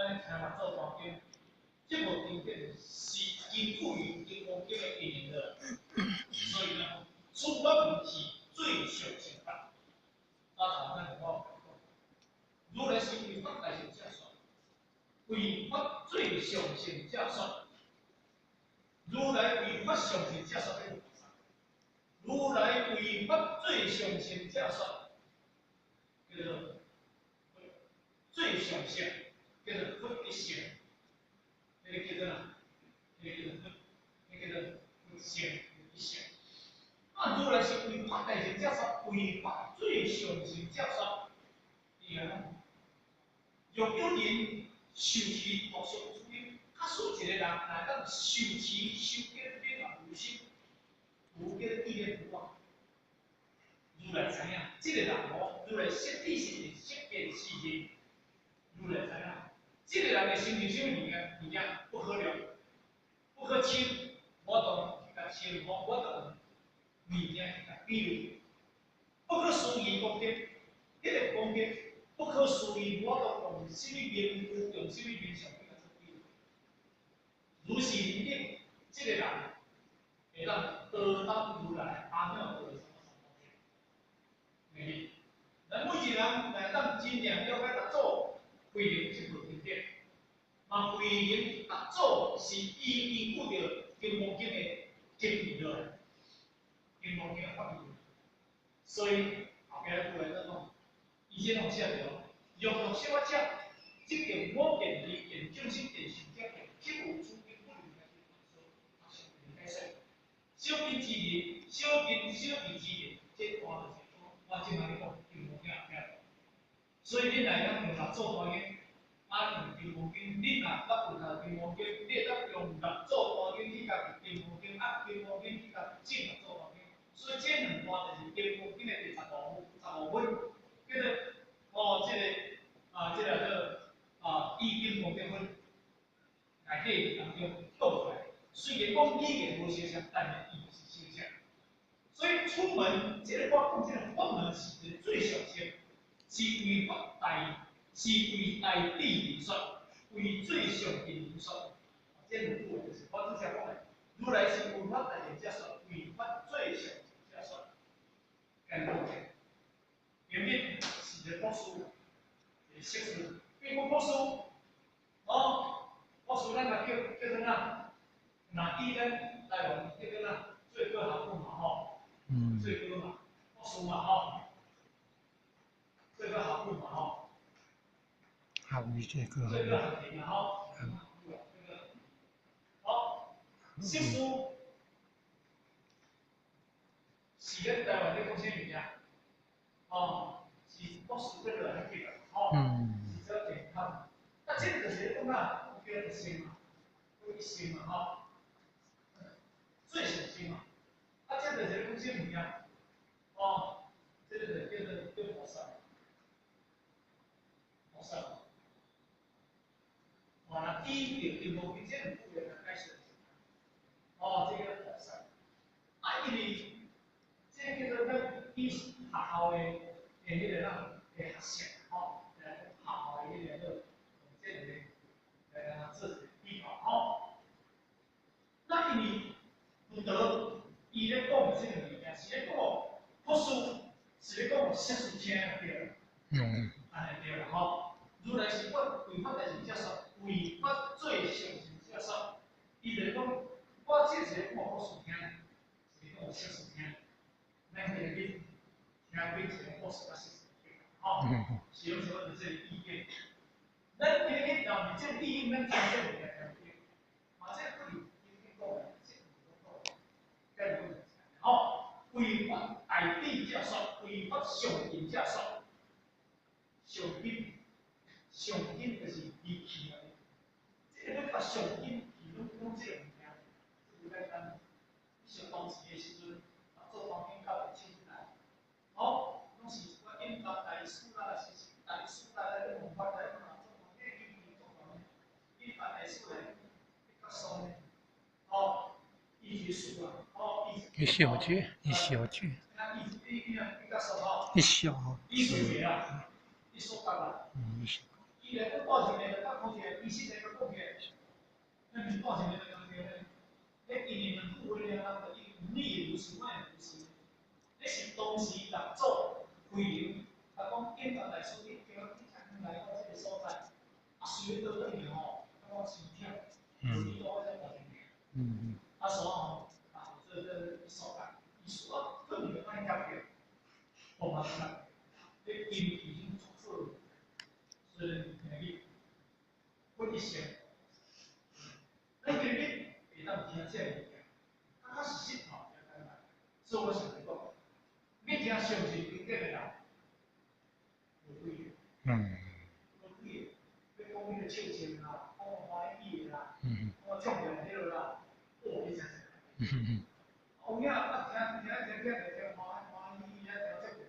咱咧聽六祖壇經，這部經典是根據於《金剛經》的應用的，所以呢，出法門是最上乘法。啊，頭咱我講，如來是為法大乘者說，為法最上乘者說，如來為法上乘者說，如來為法最上乘者說，叫做最上乘，叫做佛一乘，那個叫做哪？那個叫做佛，那個叫做佛乘一乘。啊，如來是為法大乘者說，為法最上乘者說，伊講，若有人受持無上諸經，假使一個人來當受持修經變嘛無心，無叫意念不忘，如來知影，這個人哦，如來悉知悉見悉見悉認，如來知影，這個人的心是啥物物件？物件不可量，不可稱，無當去共稱呼，無當物件去共比喻，不可思議功德，彼個功德不可思議，無當用啥物名詞，用啥物名相去共做比喻。如是人等，這個人會當得當如來阿耨多羅三藐三菩提。明咱每一個人來當真正了解六祖慧能這部經典，嘛慧能六祖是伊依據著《金剛經》的經義落來，《金剛經》的法義，所以後壁句話怎講？伊這攏寫著，若欲小我者，則見我見離見眾生見壽者見，即有諸經不能解說。小根之人，小根小義之人，這段就是講，我這擺咧講《金剛經》後壁。所以恁來當用六祖壇經，啊用《金剛經》，你若捌有讀《金剛經》，你會當用六祖壇經去共《金剛經》，啊《金剛經》去共證六祖壇經。所以這兩段就是《金剛經》的第十五十五分，叫做哦，這個啊，這個叫啊，依經功德分，內底當中講出來。雖然講語言無相像，但是伊是相像。所以出門，這個我講這個法門是一個最上乘，是為法大，是為大智而說，為最上乘而說。這兩句話就是我拄才講的，如來是為法大乘者說，為法最上乘者說。簡單講，前面是一個博士，一個碩士，變講博士，哦，博士咱嘛叫叫做哪？若以咱台灣叫做哪？最高學府嘛吼，最高嘛，博士嘛吼，最高學府嘛吼，學位最高。最高學歷嘛吼，好，碩士是咱台灣咧講啥物件？哦，是博士要落來叫吼，是做健康。啊，這個就是咧講啊，叫一生嘛，講一生嘛吼，最上乘嘛。啊，這個就是咧講啥物件？哦，這個就叫做叫菩薩，菩薩。哇，那依著金剛經這兩句話來解釋，哦，這個菩薩。啊，因為這個叫做咱以學校的的彼個咱的學習吼，來學校的彼個做這個來來做一個比較吼。那因為佛陀伊咧講的這個物件，是咧講予博士，是咧講予碩士聽對。按呢對啦吼。如來是法為法大乘者說，為法最上乘者說。伊就是講，我這是咧講予博士聽，是咧講予碩士聽。咱今日去聽幾一個博士佮碩士聽，吼，是用什麼這個意見？咱今日若毋是這個意見，咱聽這個物件聽毋對。嘛，這個不是經典講的，這個講的，該講就是吼，為法大智者說，為法上近者說，上近，上近就是離去啊。這個要較上近去，攏講這個物件，這個簡單。你上當時的時陣，啊做當兵到會請來，吼，攏是一寡引發大師啦，是是大師啦來咧問法來嘛，做當兵經做當引發大師來較爽的，吼，伊是事啊，吼，伊一小句，一小句。一小句。一小。伊來講大一個就講起來，伊實來講起來，咱毋是大一個就講起來，彼因為兩句話爾，人就已經你如是，我也如是。彼是當時六祖慧能，他講經大大師，你叫我去來到這個所在，啊，隨便倒轉去吼，感覺傷忝，你講我才大一個。啊，所以吼，啊，這這所在，伊說可能愛解決，我嘛知，你根基已經足好，所以聽去，我一想，咱今日會當聽這個物件，啊，較實實吼，較簡單。所以我想來講，欲聽相信經典的人，無幾个，無幾个，欲講彼個笑聲啦，講歡喜的啦，講唱起來彼落啦，哦，彼真濟。有影啊，聽聽聽聽就聽歡歡喜喜啊，聽這個。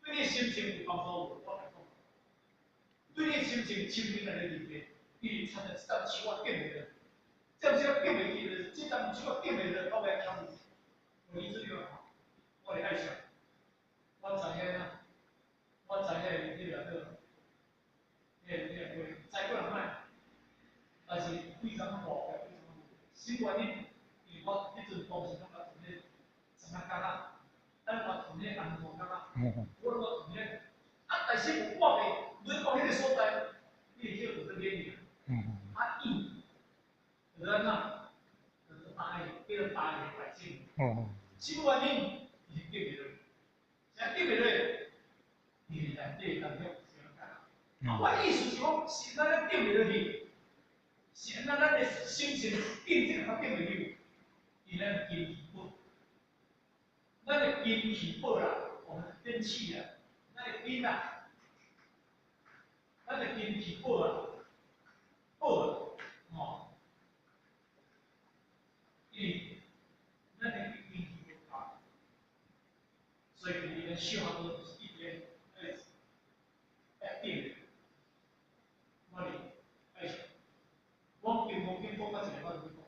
對你心情有幫助無？我來講，對你心情清明來的問題，伊親像一擔樹仔變袂落，這陣時變袂去，就是這擔樹仔變袂落，到尾欠去。我你這樣，我會愛上，我知影啊，我知影彼個個，彼個話，知過人歹，但是非常好，非常好。什麼原因？因為我彼陣當時感覺從咧什麼角仔，咱我從咧安怎角仔，我我從咧，啊，但是有半暝，落到彼個所在，你會叫做免去，啊，伊，就是按怎，就是大叫做大個百姓。什麼原因？伊是記袂落，啥記袂落？因為內底當中是按怎？啊，我意思是講，是咱咧頂袂落去，是按怎咱的心情境界較頂袂去，因為咱根氣薄，咱的根氣薄啦，我們根氣啊，咱的根啊，咱的根氣薄啊，薄啊，吼，因為咱的根氣無夠，所以伊咧小學都是一直咧愛愛頂。我哩愛想，我金剛經講到一個我就欲講，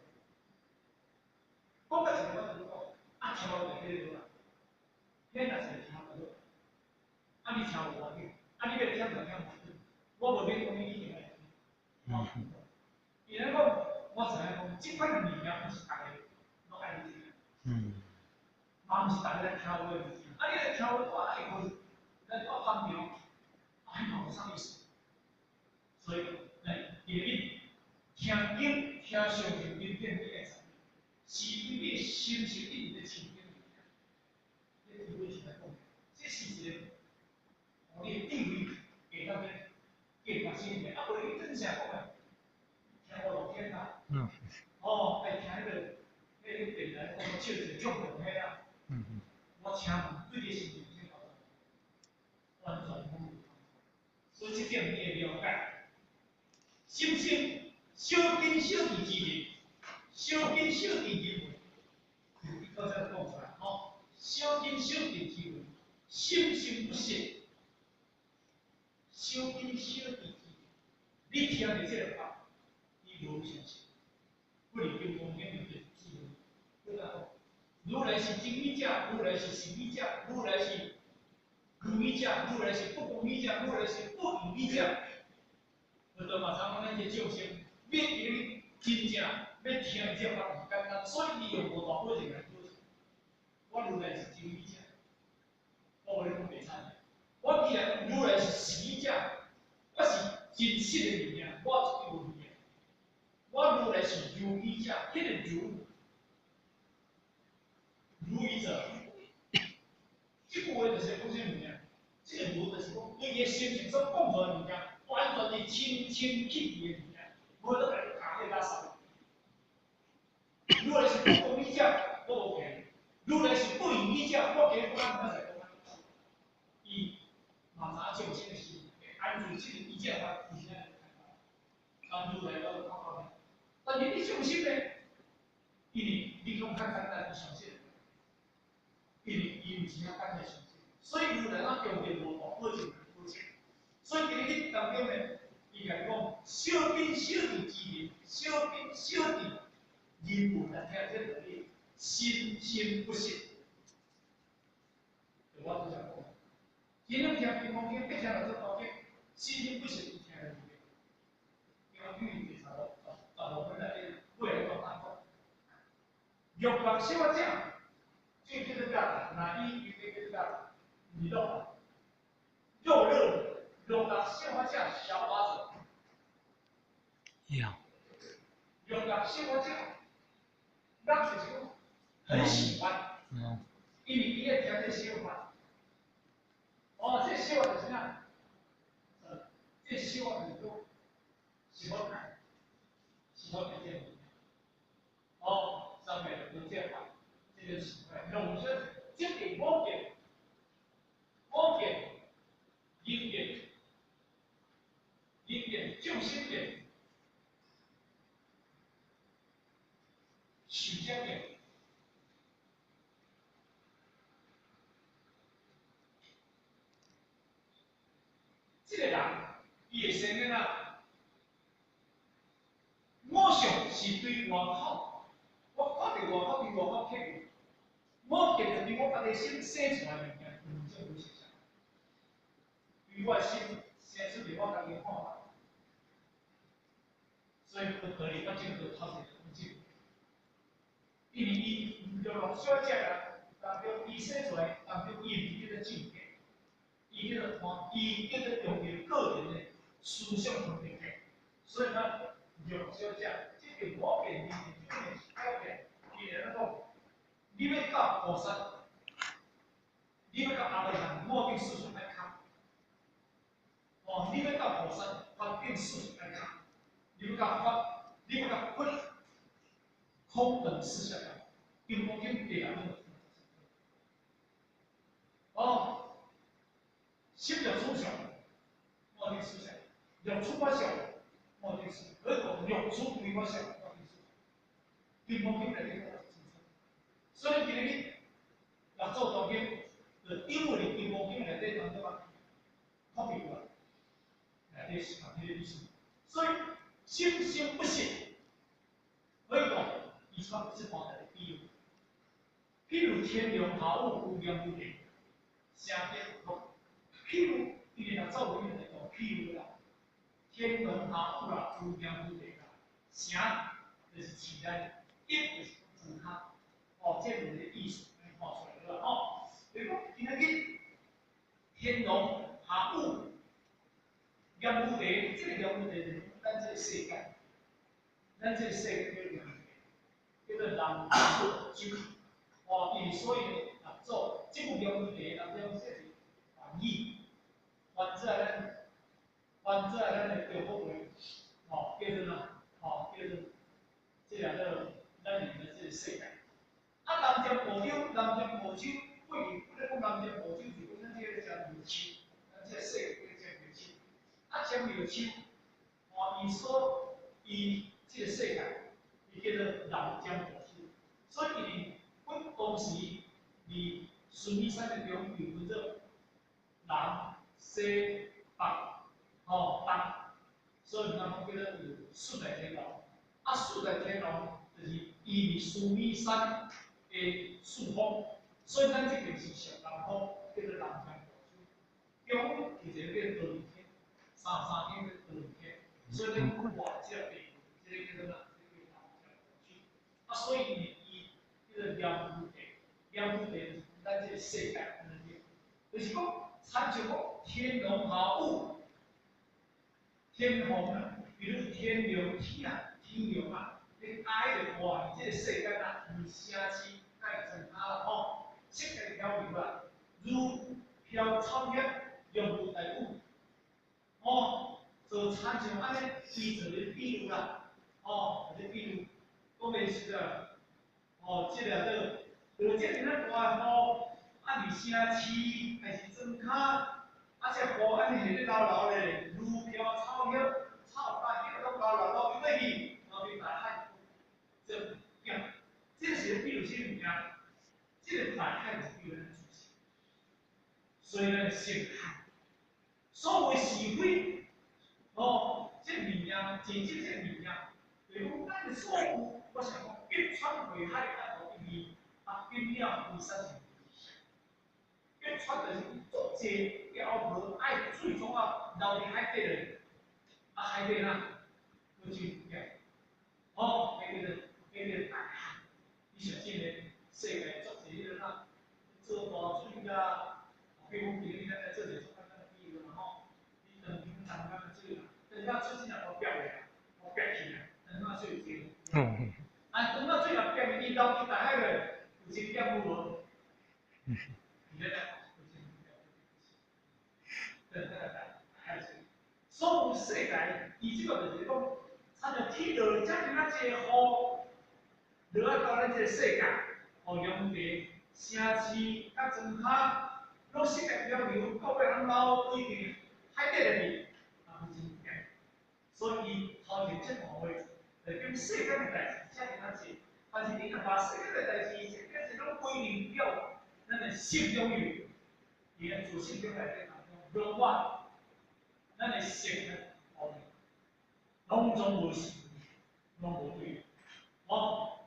講到一個我就欲講，啊聽無就彼個啦，遐若是聽就好，啊你聽無要緊，啊你欲聽就聽無緊，我無欲講你一定愛聽。伊咧講，我知影講，這款物件毋是逐個攏愛去聽，嘛毋是逐個來聽話就聽，啊你來聽話，我愛困，來我翻牆，啊彼嘛無啥意思。所以，來今日聽經聽上乘經典，你會知，是因為心情一直咧清淨物件。你智慧是來講，這是一個，予你的智慧會當咧更加深的，啊無你真正講的，聽五樂天啦，哦，愛聽彼個電台講笑一個唱唱彼啦，我請問對你心情有啥幫助？完全攏無幫助。所以這點你會了解。心性小根小智之人，小根小智之人，伊剛才講出來吼，小根小智之人，心性不息。小根小智之人，你聽著這個法，你無相信。不離金剛經就是智慧，對啦。如來是真語者，如來是實語者，如來是如語者，如來是不共語者，如來是不異語者。佛陀嘛知影講咱這眾生，欲真正欲聽這法毋簡單，所以伊用無大保證來保證。我如來是真語者，我無咧講白賊。我既然如來是實語者，我是真實的物件，我絕對無虛的。我如來是如語者，彼個如，如語者，這句話就是講啥物件？這個如就是講，對伊的心情所講出來的物件，完全是清清氣氣的物件，無得共你加彼垃圾。如來是不共語者，我無騙你；如來是不異語者，我今日講安怎就講按怎。伊嘛知影眾生的心會安住這個語者法，其實咱會看到，當如來都看到。但是你相信呢？因為你講較簡單，你相信。因為伊毋是遐簡單相信，所以如來咱強調無大保證來保證。所以今日去當中呢，伊共你講小根小智之人，小根小智人文來聽這個道理，心心不息。我拄才講，今日聽金剛經，別聽六祖壇經，心心不息，伊聽。在因为第15、15分内底，尾来讲讲。玉乐小者，这叫做啥？那伊伊叫做啥？娱乐。肉乐，乐乐小者小花子。要。乐乐小者，乐就是讲很喜欢。因为伊爱听这个小法。哦，这个小法就是啥？这个小法就是讲，喜欢看，喜欢看这个物件。哦，上面有这法，这个喜欢。那我们说，这个五见，五见，阴见，阴见，众生见，受者见。这个人，伊会生个啊？五相是对外口，我看到外口对外口客气，五见就对我家己心生出来物件，两种无相。对我心生出来我家己看法，所以佛道理发展到头一个场景，因为伊六六小者啊，当中伊生出来当中，伊毋是叫做境界。伊叫做看，伊叫做用伊个人的思想分别，所以讲弱小者，这个五见、二见、九见、十见，伊会怎讲？你欲到菩萨，你欲到阿罗汉，五定四相爱空。哦，你欲到菩萨，法定四相爱空。你欲到法，你欲到佛，空等四相。金刚经第二本。哦。心若处相，我定思想；若处法相，我定思。如果若处非法相，我定思。金刚经内底讲清楚。所以今日六祖坛经，就因为金刚经内底当中啊，copy 过来，内底是讲彼个意思。所以心生不息，所以讲，伊创这方面的比喻，譬如天龙下雨，无边无际，声变空。譬如，伊若做为来讲，譬如啦，天龙下雨啦，无边无际啦，声就是市内，音就是庄脚，哦，这两个意思安尼看出来了吼。就是讲今仔日天龙下雨，阎浮提，这个阎浮提就是咱这个世界，咱这个世界叫阎浮提，叫做南贍洲。哦，因为所以呢，若做这部阎浮提当中，这是梵语。翻做咱的中国话，吼，叫做啥？吼，叫做这个做咱人的这个世界。啊，南贍部洲，南贍部洲，过去咧讲南贍部洲是讲咱这个尖苗树，咱这个世界叫尖苗树。啊，尖苗树，吼，伊所伊这个世界，伊叫做南贍部洲。所以伊阮当时伫须弥山的中，又分做南、西、北，吼，东，所以咱讲叫做有四大天王。啊，四大天王就是伊伫须弥山的四方，所以咱这边是上南方，叫做南贍部洲。中是一个叫忉利天，三天叫忉利天，所以咱讲哇，这个地，这个叫做啥？这个叫南贍部洲。啊，所以伊叫做阎浮提，阎浮提就是咱这个世界安尼，就是讲。参像讲天龙下雨，天风啊，比如天龙天啊，天龙啊，你爱的哇，这个世间啊，从城市到庄脚啦吼，世界漂流啊，如飘草叶，用无大雨，哦，就参像按呢，伊做咧比喻啦，哦，做咧比喻，讲袂实啊，哦，这个做，就这尔啊大雨。啊，伫城市还是庄跤，啊，这雨按呢下咧流流咧，如飘草叶，草甲叶拢流流流流去，流去大海。这物件，这是比喻啥物件？这个大海就是比喻咱自己，所以咱性海，所谓是非，哦，这物件，真正这物件，就是讲咱的所有，我想讲，一川归海，啊，无意义，啊，变了规山是。一川就是足济了无爱最终啊，流伫海底咧。啊，海底啦，有真变，哦，海底大海，你想这个世界足濟彼个啦，做大水啦，比如讲今日咱來做一個足簡單的比喻嘛吼，你長長長間的水啦，長到水真正無變的，無變去啊，長到水有啊，長到水若變去流去大海內，有真變有無？你咧有真變。對對對，海水。所有世界，伊這個就是講，親像天落遮爾仔濟雨，落啊到咱這個世界，予農地、城市、佮莊跤，攏釋放了流，到尾攏流規定海底內面，啊，有真變。所以伊頭前這段話，就講世間的代誌遮爾仔濟，但是你若把世間的代誌，這這攏歸零了，咱的性中有，伊的自性中內底當中，永遠。咱的性呢，哦，攏總無是，攏無對，哦。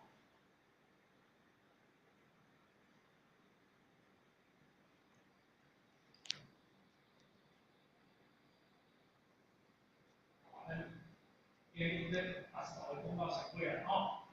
咱今日咱也是會講到上尾啊，吼。